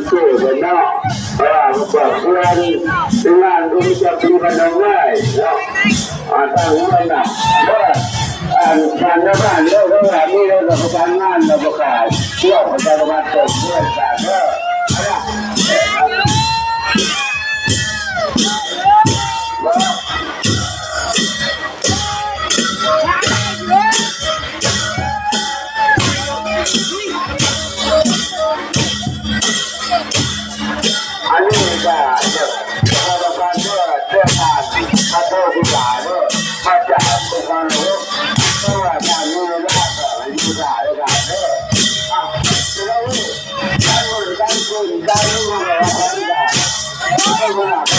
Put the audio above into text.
ເກີດເນາະ ເອີ ຄອບຄົວນີ້ເປັນງານບຸນຈະປີພັນດອກໄມ້ເນາະ ອາ ຕັ້ງເຮືອນນະ ເອີ ອັນ ບ້ານນະບ້ານເດີ ເຂົາວ່າມີແລ້ວກໍປະສານງານແລ້ວບໍ່ຂາຍ ພວກປະຊາສຳພັນເປີດເຮືອນກັນເດີ ອັນ ອັນນີ້ກະເດີ ເດີ ເດີ ເດີ ເດີ ເດີ ເດີ ມາຈາກ ເພາະວ່າທ່ານມີເວລາກະຢູ່ໄດ້ເດີ ອ່ະ ເດີ ການບຸນການບຸນການມີເວລາກະ